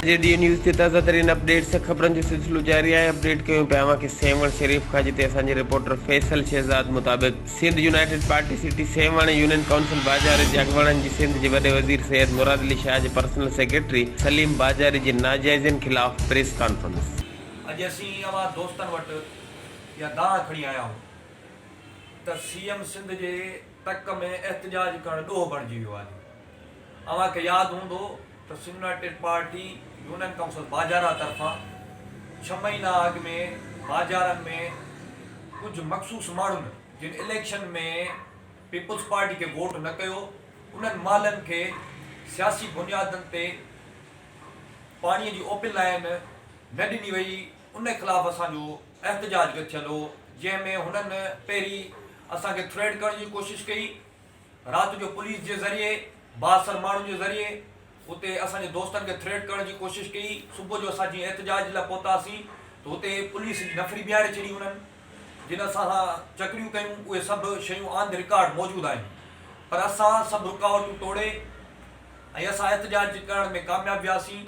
جي D news تي تازه ترين اپڊيٽس ۽ خبرن جو سلسلو جاري آهي اپڊيٽ ڪيون پيا اوهان کي سيوهڻ شريف کان جتي اسان جي رپورٽر فيصل شهزاد مطابق Sindh united party city Sehwan union council Bajari جي اڳواڻن جي سنڌ جي وڏي وزير سيد مراد علي شاهه جي پرسنل سيڪريٽري سليم باجاري جي ناجائزين خلاف پريس ڪانفرنس. اڄ اسين اوهان دوستن وٽ اها دانهن کڻي آيا آهيون ته سي ايم سنڌ جي تڪ ۾ احتجاج ڪرڻ ڏوهه بڻجي ويو آهي. اوهان کي ياد هوندو ته Sindh united party union council Bajara طرفان ڇهه مهينا اڳ ۾ باجارن ۾ ڪجهه مخصوص ماڻهن جن اليڪشن ۾ پيپلز پارٽي کي ووٽ نه ڪيو انهن محلن کي سياسي بنيادن تي پاڻي جي اوپن لائين نه ڏني وئي ان خلاف اسان جو احتجاج رٿيل هو جنهن ۾ هنن پهرين اسان کي ٿريٽ ڪرڻ جي ڪوشش ڪئي رات جو پوليس جي ذريعي بااثر ماڻهن جي ذريعي اتي اسان جي دوستن کي ٿريٽ ڪرڻ جي ڪوشش ڪئي صبح جو اسان جيئن احتجاج لاء پهتاسين ته اتي پوليس جي نفري بيهاري ڇڏي انهن جن اسان سان چڪريون ڪيون اهي سڀ شيون آن the record موجود آهن پر اسان سڀ رڪاوٽون ٽوڙي ۽ اسان احتجاج ڪرڻ ۾ ڪامياب وياسين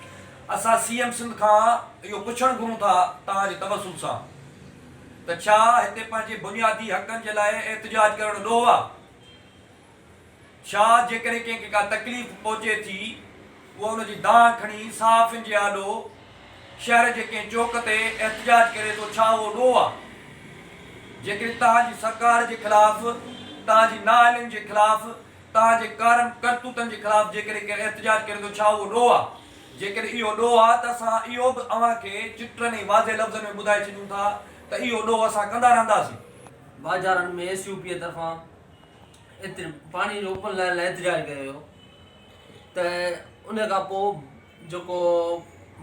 اسان سي ايم سنڌ کان اهو پڇڻ گهرون ٿا توهان جي توسل سان ته ڇا هتي پنهنجي بنيادي حقن جي لاء احتجاج ڪرڻ ڏوهه آهي؟ ڇا جيڪڏهن ڪنهن کي ڪا تڪليف پهچي ٿي، اهو ان جي دانهن کڻي صحافين جي آڏو شهر جي ڪنهن چوڪ تي احتجاج ڪري ٿو، ڇا اهو ڏوهه آ؟ جيڪڏهن توهان جي سرڪار جي خلاف، توهان جي نااهلين جي خلاف، توهان جي ڪارن ڪرتوتن جي خلاف جيڪڏهن ڪير احتجاج ڪري ٿو، ڇا اهو ڏوهه آ؟ جيڪڏهن اهو ڏوهه آ ته اسان اهو به اوهان کي چٽن ۽ واضح لفظن ۾ ٻڌائي ڇڏيون ٿا ته اهو ڏوهه اسان ڪندا رهنداسين. باجارن ۾ ايس يو پي طرفان پاڻي جو اوپن لائن لاء احتجاج ڪيو ويو ته ان کان پوء جيڪو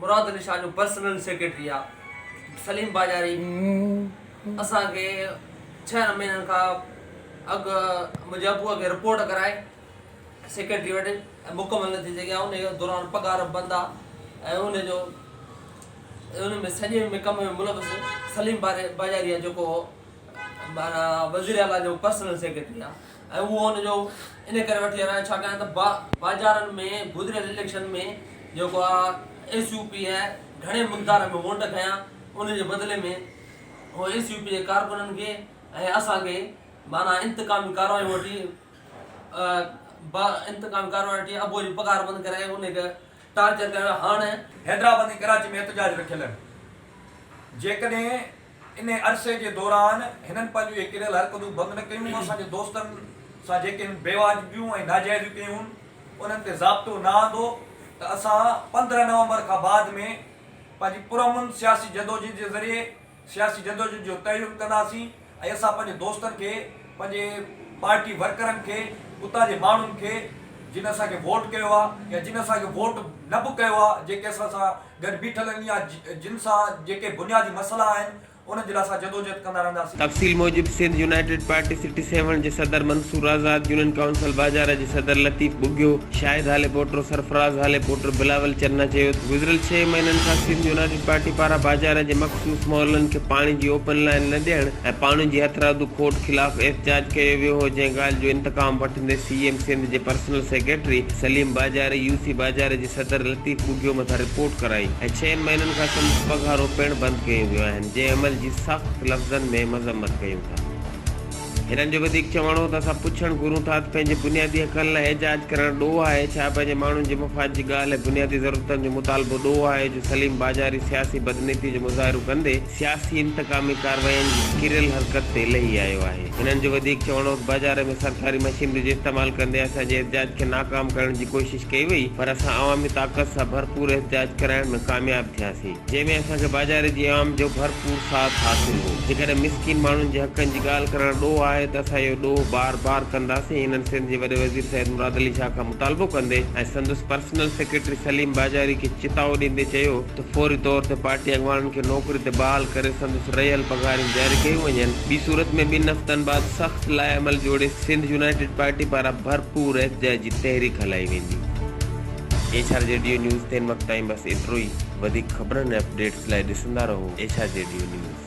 مراد علي شاهه جو پرسنل سيڪريٽري آ سليم باجاري اسان کي ڇهن مهينن کان اڳ منهنجي ابوء کي رپورٽ ڪرائي سيڪريٽري وٽ ۽ مڪمل نه ٿي سگهيا ان دوران پگهار بند آ ۽ ان جو ان ۾ سڄي ۾ ڪم ۾ ملوث سليم باجاري آ جيڪو معنيٰ وزير اعليٰ جو پرسنل سيڪريٽري آ ۽ اهو ان جو ان ڪري وٺي هلايو ڇاڪاڻ ته باجارن ۾ گذريل اليڪشن ۾ جيڪو آ ايس يو پي ۽ گهڻي مقدار ۾ ووٽ کنيا ان جي بدلي ۾ هو ايس يو پي جي ڪارڪنن کي ۽ اسان کي معنيٰ انتقامي ڪاروايون وٺي انتقامي ڪاروايون وٺي ابوء جي پگهار بند ڪرائي ان کي ٽارچر ڪيو هاڻ حيدرآباد ۽ ڪراچي ۾ احتجاج رکيل آهن جيڪڏهن انهي عرصي جي دوران هنن پنهنجون اهي ڪريل حرڪتون بند نه ڪيون، اسان جي دوستن سان جيڪي هنن بيواجبيون ۽ ناجائزيون ڪيون انهن تي ضابطو نه آندو ته اسان 15 نومبر کان بعد ۾ پنهنجي پرامن سياسي جدوجھد جي ذريعي سياسي جدوجھد جو تعين ڪنداسين ۽ اسان پنهنجي دوستن کي پنهنجي پارٽي ورڪرن کي اتان جي ماڻهن کي جن اسان کي ووٽ ڪيو آهي يا جن اسان کي ووٽ نه به ڪيو آهي جيڪي اسان سان گڏ بيٺل آهن يا جن سان جيڪي بنيادي مسئلا آهن انهن جي لاء اسان جدوجهد ڪندا رهنداسين. تفصيل موجب Sindh united party city Sehwan جي صدر منصور آزاد، يونين ڪائونسل باجارا جي صدر لطيف ٻگهيو، شاهد هاليپوٽو، سرفراز هاليپوٽو، بلاول چنا چيو ته گذريل ڇهه مهينن کان سنڌ يونائيٽيڊ پارٽي پاران باجارا جي مخصوص محلن کي پاڻي جي اوپن لائين نه ڏيڻ ۽ پاڻي جي هٿرادو کوٽ خلاف احتجاج ڪيو ويو هو جنهن ڳالهه جو انتقام وٺندي سي ايم سنڌ جي personal secretary Saleem Bajari U C Bajari جي صدر لطيف ٻگهيو مٿان رپورٽ ڪرائي ۽ ڇهن مهينن کان سندس پگهارون پڻ بند ڪيون ويون آهن جنهن عمل جي سخت لفظن ۾ مذمت ڪيون ٿا. هنن جو وڌيڪ چوڻ هو ته اسان پڇڻ گهرون ٿا ته پنهنجي بنيادي حقن لاء احجاج ڪرڻ ڏوهه آهي ڇا پنهنجي ماڻهن جي مفاد جي ڳالهه ۽ بنيادي ضرورتن جو مطالبو ڏوهه آهي جو سليم باجاري سياسي بدنيتي جو مظاهرو ڪندي سياسي انتقامي ڪارواين جي ڪريل حرڪت تي لهي آيو آهي. هنن جو وڌيڪ چوڻ هو ته باجاري ۾ سرڪاري مشينري جو استعمال ڪندي اسان جي احتجاج کي ناڪام ڪرڻ جي ڪوشش ڪئي وئي پر اسان عوامي طاقت سان ڀرپور احتجاج ڪرائڻ ۾ ڪامياب ٿياسين جنهن ۾ اسان کي باجاري جي عوام جو ڀرپور ساٿ حاصل هو جيڪڏهن مسڪين ماڻهن جي حقن جي ڳالهه ڪرڻ ڏوهه آهي ته اسان اهو ڏوهه بار بار ڪنداسين هنن سنڌ جي وڏي وزير سيد مراد علي شاهه کان مطالبو ڪندي ۽ سندس پرسنل سيڪريٽري سليم باجاري کي چتاء ڏيندي چيو ته فوري طور تي پارٽي اڳواڻن کي نوڪري تي بحال ڪري سندس رهيل پگهاريون جاري ڪيون وڃن، ٻي صورت ۾ ٻن هفتن بعد سخت لائحه عمل جوڙي سنڌ يونائيٽيڊ پارٽي پاران ڀرپور احتجاجي تحريڪ هلائي ويندي. H R G D O news تي هن وقت تائين بس ايترو ئي، وڌيڪ خبرن ۽ اپڊيٽس لاء ڏسندا رهو H R G D O news.